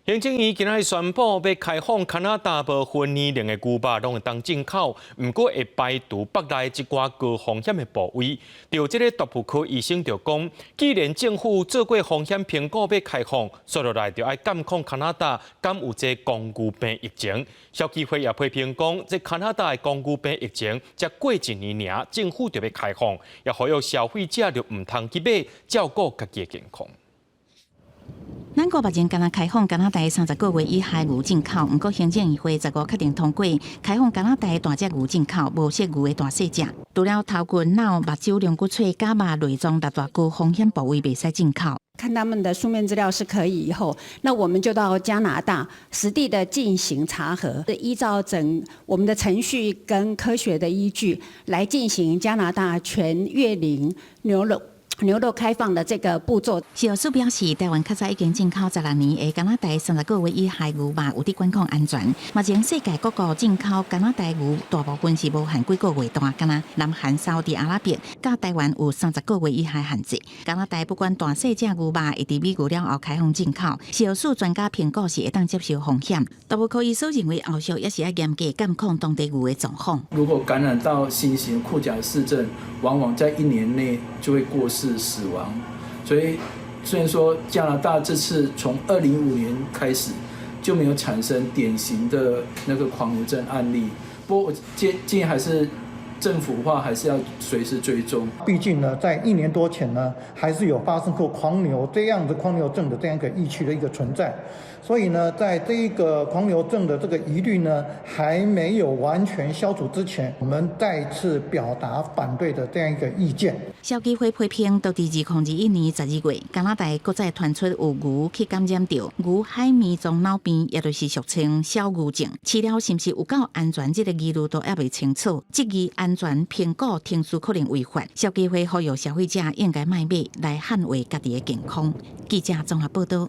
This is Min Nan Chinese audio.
行政院今仔日宣布，欲開放加拿大無分年齡的牛肉攏會當進口，毋過會排除腹內一寡高風險的部位。著這个動物科醫生就講，既然政府做過風險評估欲開放，煞落來就愛監控加拿大敢有這狂牛病疫情。消基會也批評講，這加拿大的狂牛病疫情才過一年爾，政府就欲開放，也呼籲消費者就毋通去買，照顧家己的健康。咱國目前敢若開放加拿大30個月以下牛進口，毋過行政院會15確定通過開放加拿大大隻牛進口，無涉牛的大細隻。除了頭骨、腦、目睭、龍骨喙、佮肉內臟六大高風險部位袂使進口。看他們的書面資料是可以以後，那我們就到加拿大實地的進行查核，依照整我們的程序跟科學的依據來進行加拿大全月齡牛肉開放的這個步驟。食藥署表示，台灣較早已經進口16年的加拿大30個月以下牛肉有佇管控安全。目前世界各國進口加拿大牛大部分是無限幾個月大，敢若南韓、沙特阿拉伯，佮台灣有三十個月以下限制。加拿大不管大細隻牛肉，會佇美牛了後開放進口。食藥署專家評估是會當接受風險。動物科醫師認為，後續也是愛嚴格監控當地牛的狀況。如果感染到新型庫賈氏症，往往在一年內就會過世死亡，所以雖然說加拿大這次從2015年開始就沒有產生典型的那個狂牛症案例，不過我建議還是政府話還是要隨時追蹤。畢竟呢，在一年多前呢，還是有發生過狂牛這樣的狂牛症的這樣一個疫區的一個存在，所以呢，在這一個狂牛症的這個疑慮呢，還沒有完全消除之前，我們再次表達反對的這樣一個意見。消基會批評，到佇2021年12月，加拿大閣再傳出有牛去感染著牛海綿狀腦病，也就是俗稱小牛症。飼料是毋是有夠安全？這個疑慮都猶未清楚，質疑安全評估程序可能違法。消基會呼籲消費者應該莫買，來捍衛家己的健康。記者綜合報道。